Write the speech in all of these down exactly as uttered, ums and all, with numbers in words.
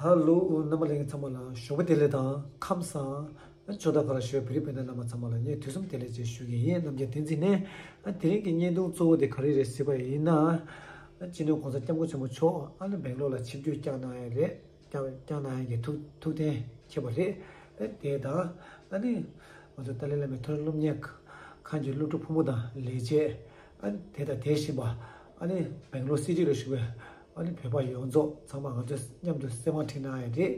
ཧ་ལོ། རྣམ་པ་ལྷན་རྒྱས་ཚང་མ་ལ་ཞོགས་པ་བདེ་ལེགས་དང་ཁམས་བཟང་། ཇོ་བདག་ག་ར་ཞོལ་བོད་རིགས་སྤུན་ཟླ་རྣམ་པ་ཚང་མ་ལ་ངས་དུས་གསུམ་བདེ་ལེགས་ཅེས་ཞུ་གི་ཡིན། རྣམ་རྒྱལ་བསྟན་འཛིན་ནས། ཨ་དེ་རིང་གི་བརྙན་ཐུང་གཙོ་བོ་དེ་ག་རེ་རེད་ཟེར་བ་ཡིན་ན། ཨ་སྤྱི་ནོར་གོང་ས་སྐྱབས་མགོན་ཆེན་པོ་མཆོག་ཨ་ནི་སྦེང་ལོར་ལ་ཆིབས་བསྒྱུར་བསྐྱངས་གནང་ཡ་རེད། བསྐྱངས་བསྐྱངས་གནང་ཡ་གི་ཐུགས་ཐུགས་གཏན་འཁེལ་བ་རེད། ཨ་དེ་དང་ཨ་ནི་ང་ཚོ་ཏཱ་ལའི་བླ་མའི་མཐོ་རིམ་སློབ་གཉེར་ཁང་གི་སློབ་ཕྲུག་ཕོ་མོ་དང་ལས་བྱེད། ཨ་ནི་དེ་དང་དེ་བཞིན་པ། ཨ་ནི་སྦེང་ལོར་སི་ཊི་ལ་བཞུགས་པའི་ཨ་ནི་བོད་པ་ཡོངས་རྫོགས་ཚང་མ་ང་ཚོས་མཉམ་དུ་སེམས་ཁམས་འཁྲིད་གནང་ཡ་རེད།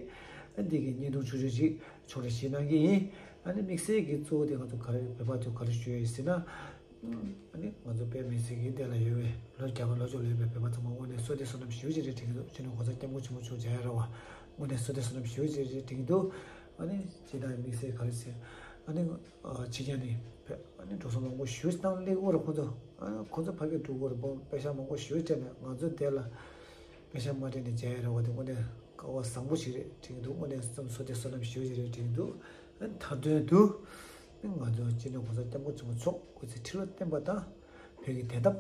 ཨ་འདི་གི་བརྙན་ཐུང་ཆུང་ཆུང་ཅིག་ཕྱོགས་རེ་བཞེས་གནང་གི་ཡིན། ཨ་ནི་དམིགས་བསལ་གྱི་གཙོ་བོ་དེ་ང་ཚོ་ག་རེ་བོད་པ་ཚོས་ག་རེ་ཞུ་ཡ་ཡིན་ཟེར་ན། ཨ་ནི་ང་ཚོ་བོད་མི་སེར་གྱི་སྡེ་ལ་ཡོད་པའི་ལོ་བརྒྱ་དང་ལོ་བཅུ་ལ་ཡོད་པའི་བོད་པ་ཚང་མ་དངོས་གནས་བསོད་བདེ་བསོད་ནམས་ཞེ་པོ་ཅིག་རེད་དྲན་གྱི་འདུག་སྤྱི་ནོར་གོང་ས་སྐྱབས་མགོན་ཆེན་པོ་མཆོག་མཇལ་ཡ་རག་པ་དངོས་གནས་བསོད་བདེ་བསོད་ནམས་ཞེ་པོ་ཅིག་རེད་དྲན་གྱི་འདུག་ཨ་ནི་སྤྱིར་བཏང་དམིགས་བསལ་ག་རེ་ཟེར། ཨ་ནི་ཨ་ཕྱི་རྒྱལ་ནས་བོད་ཨ་ནི་འགྲོ་སོང་མང་པོ་ཞེ་པོ་ཅིག་བཏང་སླེབས་ཀྱི་ཡོད་རེད། ཁོ་ཚོ་ཨ་ཁོ་ཚོ་ཕ་གིར་འགྲོ་གི་ཡོད་རེད། པེ་ཤག་མང་པོ་ཞེ་པོ་ཅིག་སྤྲད་ནས་ང་ཚོའི་སྡེ་ལ་པེ་ཤག་མ་སྤྲད་ནས་མཇལ་ཡ་རག་པ་དེ་དངོས་གནས་སྐལ་བ་བཟང་པོ་ཞིག་རེད་དྲན་གྱི་འདུག་དངོས་གནས་བསོད་བསོད་བདེ་བསོད་ནམས་ཞེ་པོ་ཅིག་རེད་དྲན་གྱི་འདུག་ཨ་ནི་མཐའ་དོན་དུ། ང་ཚོ་སྤྱི་ནོར་གོང་ས་སྐྱབས་མགོན་ཆེན་པོ་མཆོག་སྐུ་ཚེ་ཁྲི་ལོ་བརྟན་པ་དང་། བོད་ཀྱི་བདེན་མཐའ་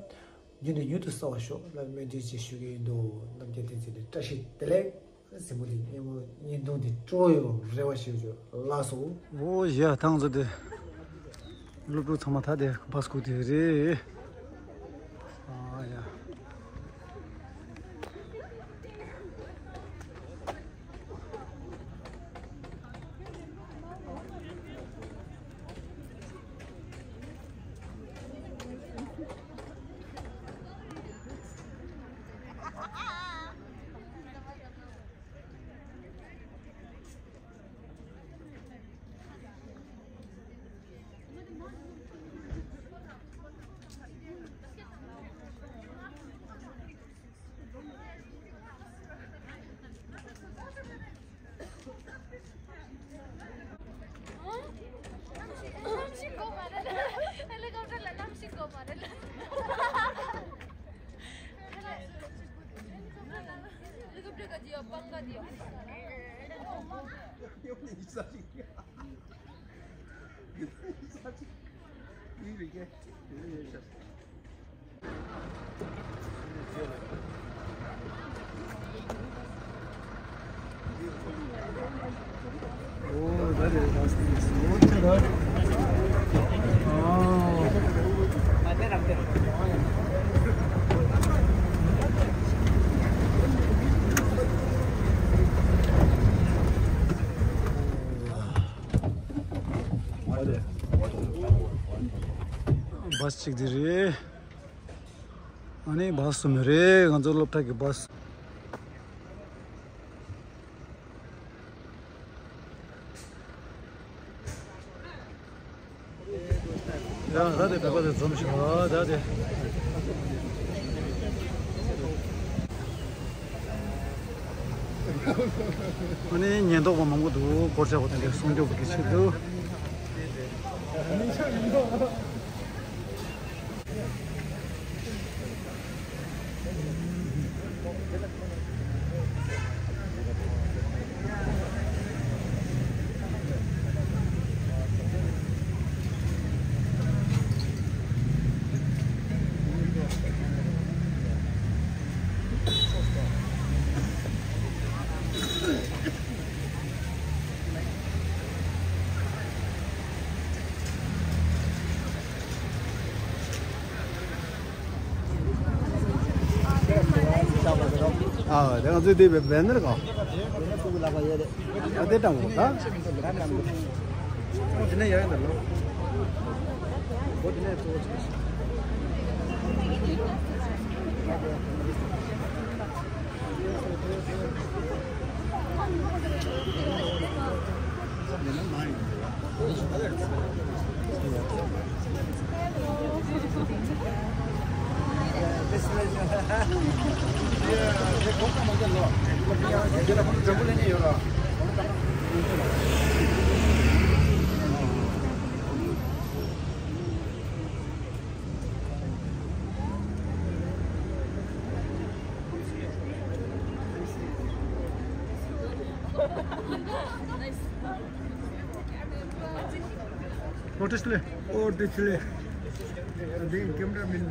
མྱུར་ནས་མྱུར་དུ་གསལ་བར་ཤོག་ལ་སྨོན་འདུན་ཅིག་ཞུ་གི་ཡིན་འདུག་རྣམ་རྒྱལ་བསྟན་འཛིན་ལགས་བཀྲ་ཤིས་བདེ་ལེགས། གཟིགས་མོ་འདི་བརྙན་མོ་བརྙན་ཐུང་འདི་སྤྲོ་ཡོང་རེ་བ་ཞུ་རྒྱུ་ལགས་སོ། འོ་ཡ་ཐང་ཚོ་དེ་སློབ་ཕྲུག་ཚང་མ་ད་དེ་བ་སྐུ་དེ་རེད། ཨ་ཡ། གནམ་གཤིས་དགོས་མ་རེད། ཧེ་ལི་ཀོབ་ཊར་ལ་གནམ་གཤིས་དགོས་མ་རེད། ཧེ་ལི་ཀོབ་ཊར་ག་ཅི་ཡོད། པང་ག་དེ་ཡོད། བྷ་སི་གཅིག་འདི་རེད། ཨ་ནི་བྷ་སི་གསུམ་རེད། ང་ཚོ་སློབ་གྲྭ་གི་བྷ་སི། ཡ་ད་དེ་བོད་པ་དེ་འཛོམས་ཤག་ད་དེ། ཨ་ནི་ཉེན་རྟོག་པ་མང་པོ་འདུག་སྐོར་ཆ་བ་དེ་འདྲ་སྲུང་སྐྱོབ་ཀྱི་ཆེད་དུ། ཨ་དེ་ང་ཚོའི་དེ་བེ་ནར་གང་། ཨ་དེ་དྲང་མོ་ད། ཕོ་ཊོ་ལེ། ཨོ་དེ་ཆུ་ལེ། དེ་ཀེམ་ར་མིན།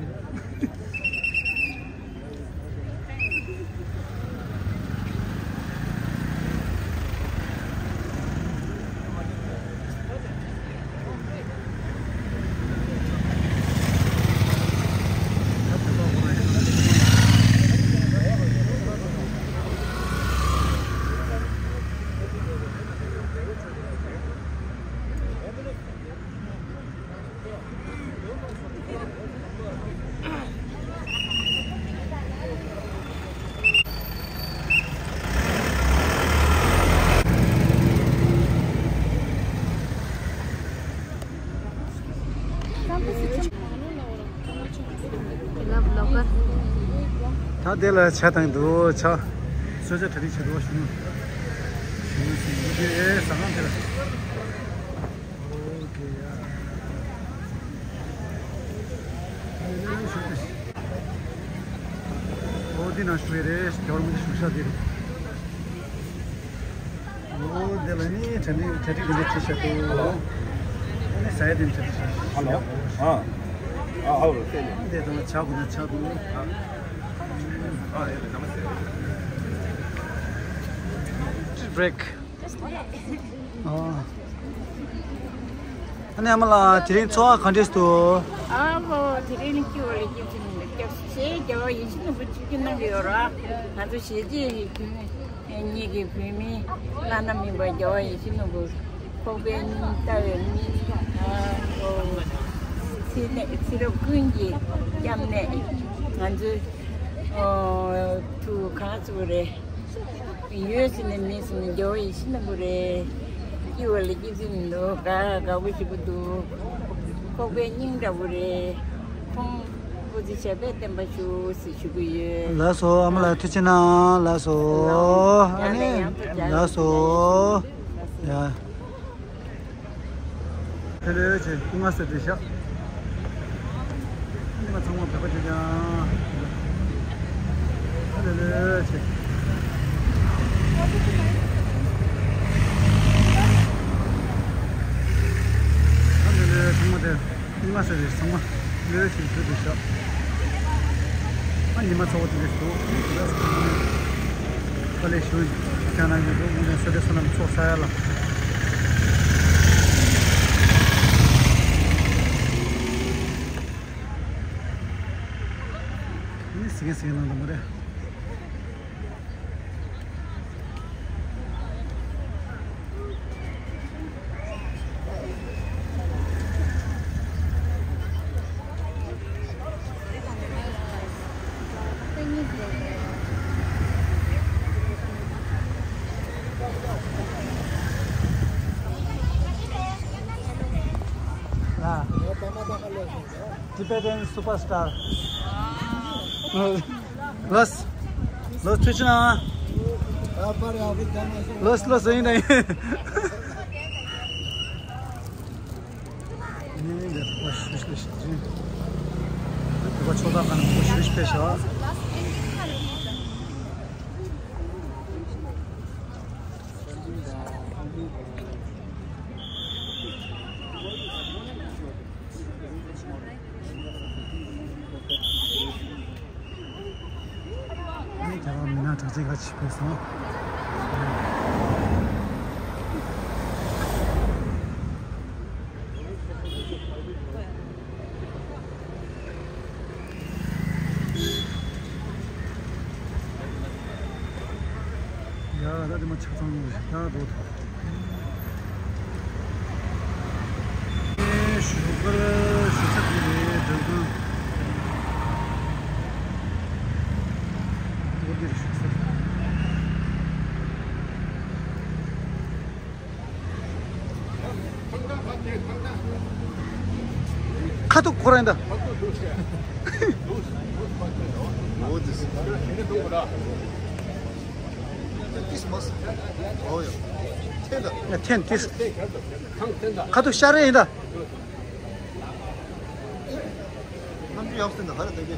ཨ་དེ་ལ་ཇ་དང་འདུག་ཇ། གསོལ་ཇ་གྲ་སྒྲིག་བྱེད་འདུག་ཞུ། ཞུ་ཞུ་ཞུ་ཨེ་ཟ་ཁང་དེ་ལ། ཨོ་ཀེ་ཡ། ཨོ་འདི་ན་ཞུ་ཡ་རེད། རྒྱ་བར་མི་འདི་ཞུ་ཤ་དེ་རེད། ཨོ་འདི་ལ་ནི་གྲ་སྒྲིག་གྲ་སྒྲིག་འདི་འདྲ་བྱེད་ཤ་དེ། ཨ་ནི་ཟ་ཡ་དེ་འདྲ་བྱེད་ཤ། ཧ་ལོ། ཨ་ཨ་ཨོ་རོ་ཏེ་ནི། འདི་དང་ཇ་གོ་ན་ཇ་དང་། ཨ་ཨེ་ནམ་སྟེ། Break. ཨ་ནི་ཨ་མ་ལགས་དེ་རིང་འཚོ་བ་ག་འདྲས་འདུག་ཨ་བོ་དེ་རིང་ནི་སྐྱིད་པོ་ལ་སྐྱིད་ཅིག་མི་འདུག་སྐྱབས་སུ་མཆི། རྒྱལ་བ་ཡིད་བཞིན་ནོར་བུ་ཆིབས་བསྒྱུར་གནང་གི་ཡོད་ར། ང་ཚོ་ཞལ་གྱིས་བོད་མི་གཉིས་ཀྱི་བོད་མི་བླ་ན་མེད་པ་རྒྱལ་བ་ཡིད་བཞིན་ནོར་བུ་ཁོག་པའི་སྙིང་ལྟ་བའི་སྙིང་ཨ་ཨོ་ཚེ་ནས་ཚེ་རབས་ཀུན་གྱི་སྐྱབས་གནས། ང་ཚོའི་ཨོ་ཐུགས་གང་ཚུགས་རེད། ཡོད་ཟེར་ནས་མེད་ཟེར་ནས་རྒྱལ་བ་ཡིད་བཞིན་ནོར་བུ་རེད། སྐྱིད་པ་ལ་སྐྱིད་ཚིག་མི་འདུག་དགའ་དགའ་པོ་ཞེ་པོ་འདུག་ཁོག་པའི་སྙིང་འདྲ་པོ་རེད། ཁོང་སྐུ་ཚེ་ཞབས་པད་བརྟན་པ་ཞུ་ཟེར་ཞུ་གི་ཡོད། ལགས་སོ། ཨ་མ་ལགས་ཐུགས་རྗེ་གནང་། ལགས་སོ། ཡང་ནས་ཡང་དུ་མཇལ། ལགས་སོ། ཡ། ཕེ་ལེ་ཆེ་སྐུ་ངལ་གསོ་དེ་ཤག་ཉི་མ་ཚང་མ་བོད་པ་ཆེ་ཀྱང་། ཕེ་ལེ་ལེ་ཆེ། ཕེ་ལེ་ལེ་ཚང་མ་དེ་སྐུ་ངལ་གསོ་དེ་ཚང་མ་ཕེ་ལེ་ལེ་ཆེ་བོད་དེ་ཤག་ཨ་ཉི་མ་ཚ་བོ་དེ་ལས་སུ་ཕ་ལས་ཞུ་ཡིན། ཁྱེད་རང་གི་རུ་དངོས་གནས་བསོད་བདེ་བསོད་ནམས་ཚོགས་ས་ཡ་ལ། ནི་སི་གེ་སི་གེ་ནང་དུ་མ་རེད། Tibetan superstar. ལོས། ལོས་ཐུགས་རྗེ་གནང་། ལོས་ལོས་ཡིན་ན་ཡིན། ནི་འདི་ཕོ་ཤུ་ཤུ་ཤི་ཅིན། འདི་ཕོ་ཕྱོགས་ད་ག་ནི་ཕོ་ཤུ་ཤུ་ཕེ་ཤ། ཨ་ནི་རྒྱ་གར་མི་སྣ་གྲགས་ཅན་ཁ་ཅིག་ཕེབས་སོང་། ཡ་ད་དེ་མ་ཆ་ཚང་ཡོང་ཞིག་ད་འགྲོ་ཐུབ། ཨེ་ཞུ་གར་ཞུ་ཚ་དེ་རེད་འགྲོ་གང་། འོ་དེ་རེད་ཞུ་ཚ། ཁ་ཐུག་ཁོ་རང་ད། འོ་དེ། ཏིས་མོ་སི། ཨོ་ཡོ། ཐེན་ད། ཐེན་ཏིས། ཁ་ཐུག་ཤ་རེ་ཡིན་ད། རྣམ་འགྱུར་ཡག་སོང་ད་ཧ་ར་ད་གི།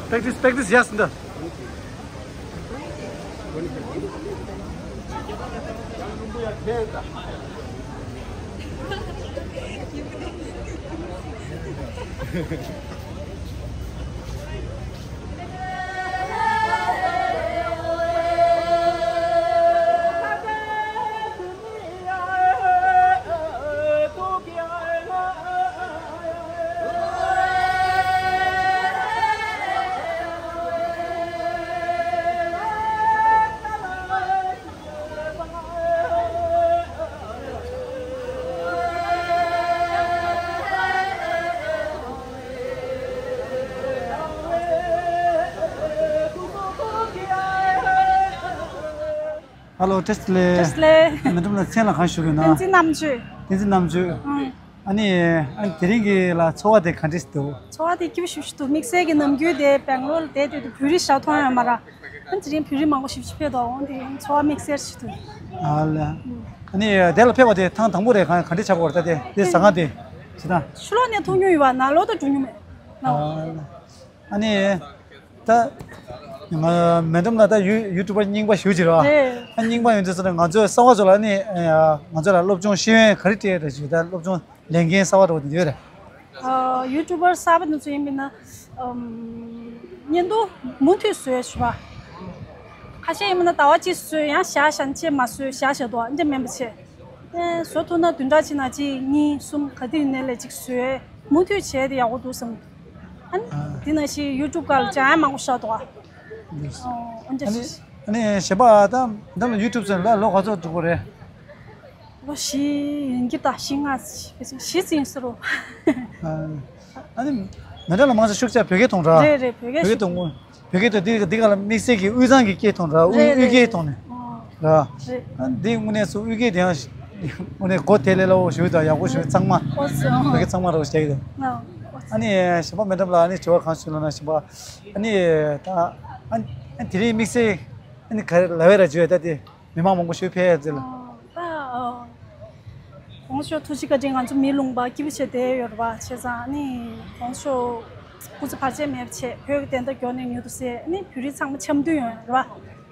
Practice, practice, yes, འདི། ཧེ་ལོ། བཀྲ་ཤིས་བདེ་ལེགས། བཀྲ་ཤིས་བདེ་ལེགས། མི་འདུམ་ལ་མཚན་ལ་གང་ཞུ་དགོས་ན། བསྟན་འཛིན་རྣམ་དཔྱོད། བསྟན་འཛིན་རྣམ་དཔྱོད། ཨང་། ཨ་ནི། ཨ་ནི་དེ་རིང་གི་ལ་ཚོར་བ་དེ་ག་འདྲས་འདུག་ཚོར་བ་དེ་སྐྱིད་པོ་ཞེ་པོ་ཞིག་འདུག་དམིགས་བསལ་གྱི་ནམ་རྒྱུན་དེ་སྦེང་ལོར་ལ་བསྡད་དུས་དེ་བོད་རིགས་ཞེ་དྲག་མཐོང་ཡོད་མ་རེད། ཨ་ནི་དེ་རིང་བོད་རིགས་མང་པོ་ཞེ་པོ་ཞིག་ཕེབས་འདུག་འོང་དེ་ཚོར་བ་དམིགས་བསལ་ཞིག་འདུག་ཨ་ལ། ཨ་ནི་དེ་ལ་ཕེབས་པ་དེ་ཐེངས་དང་པོ་རེད། ག་ག་འདྲས་ཆགས་ཀྱི་ཡོད་རེད། ད་དེ་དེ་ཟ་ཁང་དེ་ཇི་ལྟར། ཕྱི་ལོགས་ནས་མཐོང་མྱོང་ཡོད་པ། ནང་ལོགས་ད་འགྲོ་མྱོང་མེད། ཨ་ལ། ཨ་ནི། ད། ང་མི་འདུམ་ལ་ད་ཡུ་ཡུ་ཊུབ་པར་རྙིང་པ་ཞེ་པོ་ཅིག་རེད་པ། རེད། ཨ་རྙིང་པ་ཡིན་དུས་ཙམ་ནས་ང་ཚོའི་གསར་པ་ཚོ་ལ་ནི་ཨ་ང་ཚོ་ལ་སློབ་སྦྱོང་ཤེས་ཡོན་ག་རེ་སྤྲད་རེད་ཞུ། ད་སློབ་སྦྱོང་ལེན་མཁན་གསར་པ་འདྲ་པོ་དེ་ཡོད་རེད། ཨ་ཡུ་ཊུབ་པར་གསར་པ་དེ་ཚོ་ཡིན་པ་ཡིན་ན། ཨམ། བརྙན་ཐུང་བཟོས་ཞུ་བ། ཁ་ཤས་ཡིན་པ་ཡིན་ན་ཟླ་བ་གཅིག་བཟོས། ཡང་བཞག་བཞག་ན་ཅིག་མ་བཟོས། བཞག་བཞག་འདུག་འདི་འདྲ་མིན་པ་བྱས། ཨེ་བཟོ་ཐུབ་ན་བདུན་ཕྲག་གཅིག་ནང་གཅིག་གཉིས་གསུམ་ག་དུས་ཡིན་ནའི་ལས་གཅིག་བཟོས། མུ་མཐུད་བྱས་ཏེ་ཡག་པོ་འདུག་བསམ། ཨ་ནི་ཨ་འདི་ནང་བཞིན་ཡུ་ཊུབ་སྒང་ལ་སྦྱང་ཡག་མང་པོ་ཞིག་འདུག་ཨ་འདི། ཨ་ནི་ཨ་ནི་གཞན་པ་ད་འདི་ལ་ཡུ་ཊུབ་ཟེར་ལ་ལོ་ག་ཚོད་འགྲོ་གི་རེད། ལོ་བཞི་ཡིན་གྱི། ད་བཞི་ལྔ་བཞི་ཙམ་ཡིན་ས་རེད། ཨ་ནི་མི་འདྲ་ལ་མང་ཆེ་ཤུགས་ཆེ་བོད་སྐད་གཏོང་ར། རེད་རེད། བོད་སྐད་བོད་སྐད་ཤུགས་གཏོང་གོ། བོད་སྐད་དེ་འདི་འདི་ག་ལ་དམིགས་བསལ་གྱི་དབུས་གཙང་གི་སྐད་གཏོང་ར། དབུས་རེད་དབུས་རེད། སྐད་གཏོང་ནས་ཨོ་ར། རེད། ཨ་འདི་དངོས་གནས་སུ་དབུས་སྐད་དེ་ཡང་དངོས་གནས་གོ་དེ་ལས་སླ་བོ་ཞུ་དང་ཡག་པོ་ཞུ། གཙང་མ། ཨོ་ཙི་ཨོ། བོད་སྐད་གཙང་མ་ར་བོ་ཞིག་རེད། ཨོ་ཙི། ཨ་ནི་གཞན་པ་མི་འདྲ་ལ་ཨ་ནི་དྲི་བ་གང་ཞུ་ལབ་ན། གཞན་པ་ཨ་ནི་ད་ཨ་ཨ་དེ་རིང་དམིགས་བསལ་ཨ་ནི་ག་རེ་ལབ་ཡ་ར་བརྗོད་ཡ་ད་དེ། མི་མང་མང་པོ་ཞིག་ཕེབས་ཡ་ཟེར་ལ། ཨོ། ད་ཨོ། གོང་ཞོག་ཐུགས་རྗེ་བཀའ་དྲིན། ང་ཚོ་མི་ལུང་པ་སྐྱིད་པོ་བྱས་བསྡད་ཡོད་རེད་པ། བྱས་ཙང་ནི་གོང་ཞོག་སྐུ་ཚེ་བར་ཆད་མེད་པ་བྱས། བོད་ཀྱི་བདེན་མཐའ་མགྱོགས་ནས་མྱུར་དུ་གསལ། ནི་བོད་རིགས་ཚང་མ་འཆམ་མཐུན་ཡོང་ཡ་རེད་པ།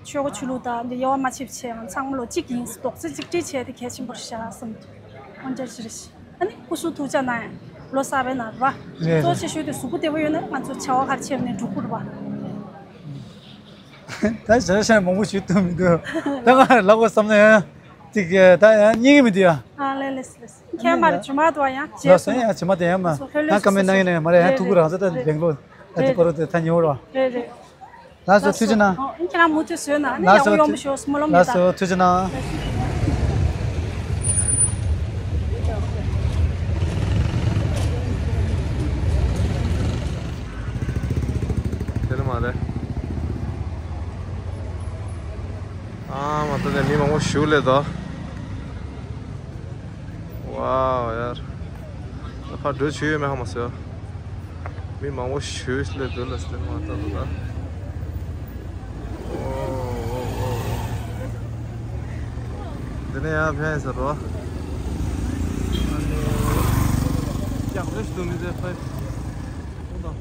ཆོས་འཁོར་ཆོས་ལུགས་དང་འདི་དབྱེ་བ་མ་ཕྱེ་བ་བྱས། ང་ཚང་མ་ལོ་གཅིག་ཡིན། རྡོག་རྩ་གཅིག་སྒྲིལ་བྱས་ཏེ་གལ་ཆེན་པོ་རེད་ཤག་བསམ་འདུག་འོ་འདྲ་ཞིག་རེད་ཤག་ཨ་ནི་སྐུ་གཟུགས་ཐུགས་ཅག་གནང་ཡ། ལོ་གསར་པའི་ནང་རེད་པ། རེད་རེད། གཙོ་ཆེ་ཤོས་དེ་གཟུགས་པོ་བདེ་པོ་ཡོད་ན་ང་ཚོ་བྱ་བ་ག་རེ་བྱས་པ་ནས་འགྲུབ་ཀྱི་རེད་པ། ད་ཞེ་དྲག་མང་པོ་ཞུ་ཐུབ་མི་འདུག་ད་ང་ལབ་དགོས་བསམ་ན་ཡང་ཅིག་ད་ཡང་རྙེད་ཀྱི་མི་འདུག་ཡ། ཨ་ལེ་ལེ་ལེ། ཁྱེད་མ་རེད། ཇུ་མ་དུ་བ་ཡང་ལགས་སོ། ཡང་ཇུ་མ་དེ་ཡང་མ་ང་ཀ་མེད་གནང་ཡིན་ན་ཡང་མ་རེད། ཡང་ཐུག་གི་རང་ས་ད་རེད་རེད། སྦེང་ལོར་ད་དེ་རེད་པ་རོ་དེ་ད་ཉེ་བོ་ར། རེད་རེད། ལགས་སོ། ཐུགས་རྗེ་གནང་། ཨོ་ཁྱེད་རང་མུ་མཐུད་བཟོས་ན་ནི་ལགས་ཡག་པོ་སོ། ཡོང་མི་ཤོག་སྨོན་ལམ་ཡོད་ལགས་ད། སོ། ཐུགས་རྗེ་གནང་། དེ་ནི་མ་རེད། ཨ་མ་ད་ནས་མི་མང་པོ་ཞིག་སླེབས་འདུག་ཝའོ་ཡར། ད་ཕར་འགྲོ་ཆོད་ཡོད་མེད་ཧ་མ་སོ། མི་མང་པོ་ཞིག་སླེབས་འདུག་ལ་སྟེ་མ་ད་ད་ད། ཨོ་ཨོ་ཨོ་ཨོ། འདི་ནས་ཡར་ཕན་ཟེར་རོ། ཨ་ནི། ཀྱག་རེ་ཞིག་འདུག་མི་ཚེ་ཕ། ཨོ་ད།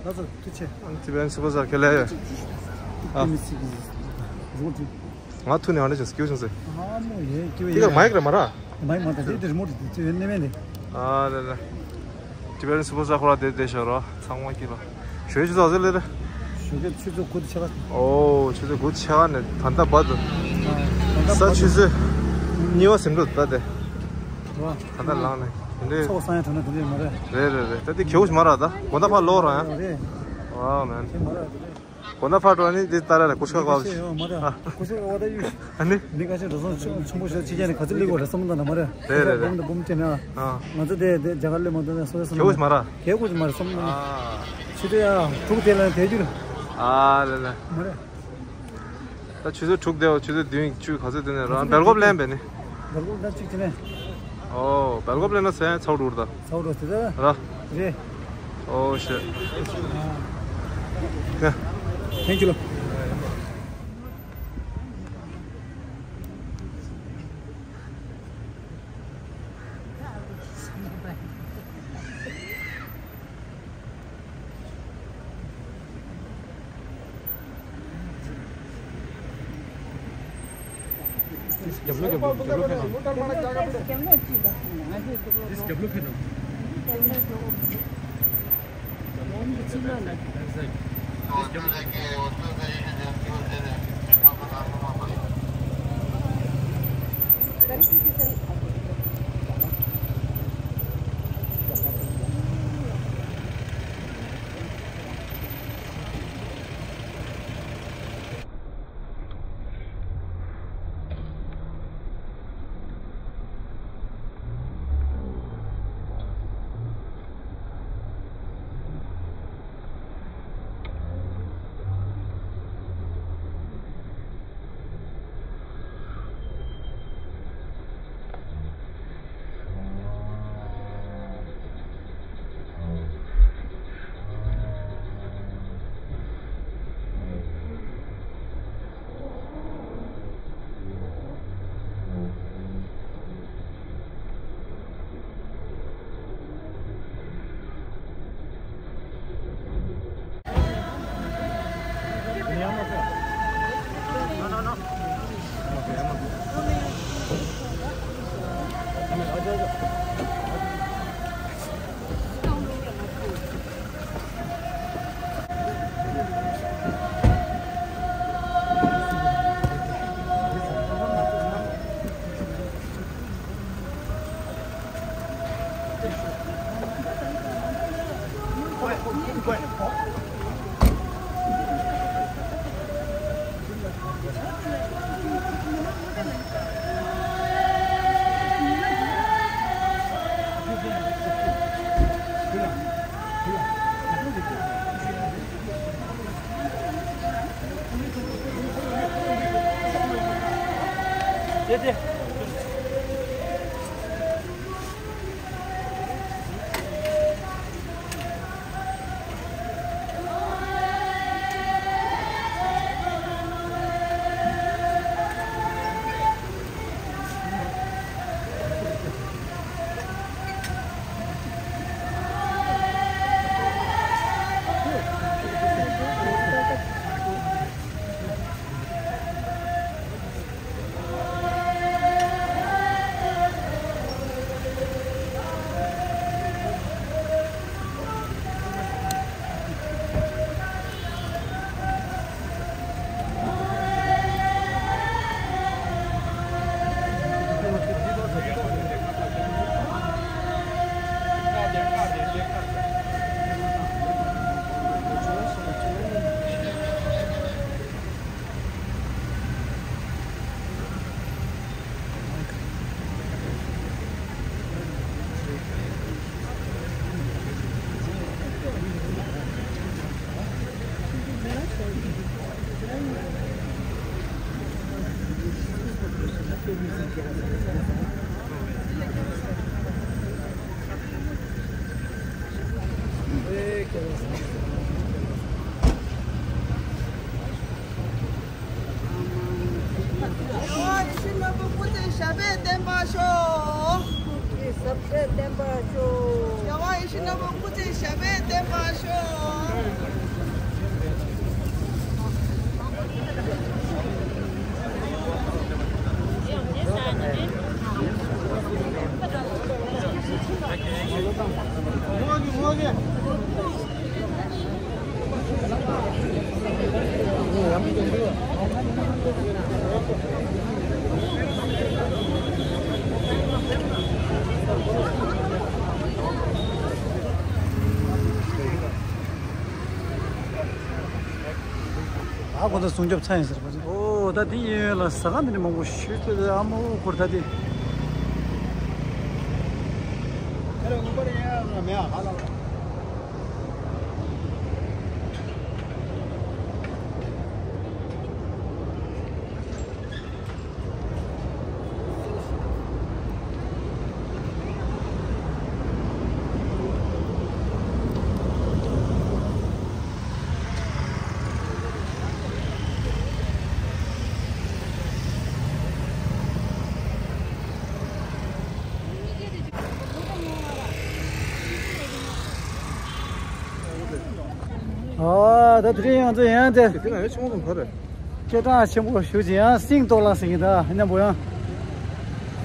ལགས་སོ། ཐུགས་ཆེ། ཨ་ནི་ཊི་བི་ཨེན་སུ་པར་སི་ཊར་ཁེ་ལེ། ཨ། ང་ཐུག་ནས་ཨ་འདྲ་བྱུང་སྐྱིད་བྱུང་ཟེར། ཨ་མོ་ཡེ་སྐྱིད་ཡེ། འདི་ག་མའིག་རེད་མ་ར། མའིག་མ་རེད། འདི་འདི་རི་མོ་འདི་འདི་ཚོའི་གནས་མེད་འདི། ཨ་ལེ་ལེ། ཊི་བི་ཨེན་སུ་པར་སི་ཊར་ཁོ་ར་དེ་དེ་ཤོ་རོ། ཚང་མ་སྐྱིད་ལ། ཞོ་ཆུ་ཚོད་ཟེར་ལེ་རེད། ཞོ་ཆུ་ཚོད་དགུ་དང་ཕྱེད་ཀ། ཨོ་ཆུ་ཚོད་དགུ་དང་ཕྱེད་ཀ་ནས་ད་ལྟ་བར་དུ། ཨ་ད་ལྟ་ས་བར་ཆུ་དུ་ཚོད་གཉིས་པ་ཟིན་འགྲོ་ད་དེ། རོ། ད་ལྟ་ལངས་ནས་དེ་འདྲའི་ཚོགས་བསགས་ཡ་དྲན་ན་དེ་འདྲའི་མ་རེད། རེད་རེད་རེད། ད་དེ་གེའུ་ཞིག་མ་ར། ད་དགོང་དག་ཕར་ལོག་ར་ཡ། རེད། ཝའོ་མེན། དེ་མ་ར་དེ་རེད། དགོང་དག་ཕར་འགྲོ་ནི་དེ་ལྟ་ར་ལ་ཀུ་ཤུ་ཁ་ཁ་ཡོད་མ་རེད། ཨ། ཀུ་ཤུ་ཁ་ཁ་ད་ཡོད། ཨ་ནི། འདི་ཁ་ཤས་འགྲོ་སོང་ཆུང་ཆུང་པོ་ཞིག་ཕྱི་རྒྱལ་ནས་ག་ཚོད་སླེབས་དགོས་རེད་བསམ་བློ་བཏང་ན་མ་རེད། རེད་རེད་རེད། དགོང་དག་འབུམ་སྐྱེ་ན། ཨ། ང་ཚོ་དེ་དེ་རྒྱ་གར་སླེབས་མ་ཐུབ་ན་སོ་སོ་བསམ་བློ། གེའུ་ཞིག་མ་ར། གེའུ་ཞིག་མ་རེད་བསམ་བློ། ཨ། ཕྱི་དྲོ་ཡ་དྲུག་དེ་ལ་དེ་རྒྱུ་རེད། ཨ་ལེ་ལེ། མ་རེད། ད་ཆུ་ཚོད་དྲུག་བསྡད་པ། ཆུ་ཚོད་བདུན་བཅུ་ག་ཚོད་བསྡད་ནས་རང་སྦེལ་ཀོབ་ལེན་པས་ནི། སྦེལ་ཀོབ་ད་གཅིག་བྱས་ནས། ཨོ། སྦེལ་ཀོབ་ལེན་ན་ཟེར་ཚ་བོ་འགྲོ་ར་ད། ཚ་བོ་འགྲོ་ཟེར་ད། ར། རེད། ཨོ་ཤེ། ཡ། Thank you ལོ། རྒྱབ་ལོགས་རྒྱབ་ལོགས་རྒྱབ་ལོགས་ཕེབས་ན། རྒྱབ་ལོགས་ཕེབས་ན། རྒྱལ་བ་ཡིད་བཞིན་ནོར་བུ་སྐུ་ཚེ་ཞབས་པད་བརྟན་པར་ཤོག། སྐུ་ཚེ་ཞབས་པད་བརྟན་པར་ཤོག། རྒྱལ་བ་ཡིད་བཞིན་ནོར་བུ་སྐུ་ཚེ་ཞབས་པད་བརྟན་པར་ཤོག། ཨ་ཁོ་ཚོ་སྲུང་སྐྱོབ་ཚང་ཡིན་ཟེར་པ་ཚོ། ཨོ་ད་འདི་གཡས་གཡོན་ལ་ཟ་ཁང་འདི་འདྲ་མང་པོ་ཞིག་ཐོན་ཏེ། ཨ་མ་ཨོ་ཁོར་ད་འདི། ཨ་ད་དེ་རིང་ང་ཚོ་ཡང་དེ། དེ་ན་ཡོད་ཆུང་མ་གོ་རེད། སྐད་གྲགས་ཆེན་པོ་ཞུ་ཅིག་ཡང་སིང་ཏོག་ལ་ཟེར་གྱི་ད་མཉམ་པོ་ཡང་།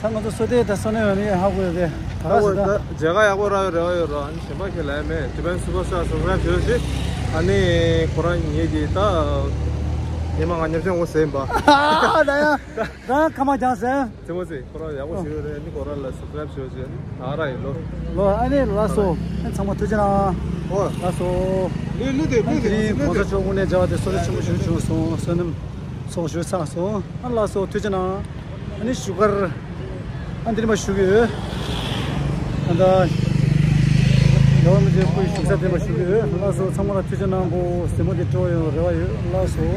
ད་ང་ཚོ་བསོད་བདེ་དང་བསོད་ནམས་ཡོད་ནི་ཧ་གོ་ཡོད་དེ། ད་ཧ་གོ་ད་མཇལ་ཁ་ཡག་པོ་རག་ཡོད་རེ་བ་ཡོད་ར། ཨ་ནི་གཞན་པ་ཁྱེད་ལ་མེད་ཏི་བན་སུ་པར་སི་ཊར་སབ་སི་ཀ་རེབ་བྱོས་ཤིག་ཨ་ནི་ཁོ་རང་ངེད་ཀྱི་ད་ཉི་མ་ང་ཉམས་ཆེན་འོ་ཟེར་ཡིན་པ། ད་ཡང་ད་ཁ་མ་རྒྱང་ཟེར། དེ་མོ་ཟེར་ཁོ་རང་ཡག་པོ་ཞིག་ཡོད་རེད། ཨ་ནི་ཁོ་རང་ལ་སབ་སི་ཀ་རེབ་བྱོས་ཤིག་ཨ་ནི་ད་ར་ཡིན་ལོ། ལོ་ཨ་ནི་ལགས་སོ། ཨ་ཚང་མ་ཐུགས་རྗེ་གནང་། ཨོ་ལགས་སོ། ལུས་ལུས་དེ་ཨ་ནི་ལུས་དེ་དེ་རིང་གོང་ས་མཆོག་དངོས་གནས་མཇལ་བ་དེ་བསོད་བདེ་ཆེན་པོ་ཞིག་བྱུང་སོང་། བསོད་ནམས་ཚོགས་ཞུ་ཚར་སོང་། ཨ་ལགས་སོ་ཐུགས་རྗེ་གནང་། ཨ་ནི་བཞུགས་སྒར་ཨ་འདི་ནས་མར་བཞུགས་ཀྱི་ཡོད། ཨ་ད་རྒྱལ་བ་རིན་པོ་ཆེ་སྐུའི་བཞུགས་ས་དེ་མར་བཞུགས་ཀྱི་ཡོད། ལགས་སོ་ཚང་མ་ལ་ཐུགས་རྗེ་གནང་གོ་གཟིགས་མོ་དེ་སྤྲོ་ཡོང་རེ་བ་ཡོད། ལགས་སོ།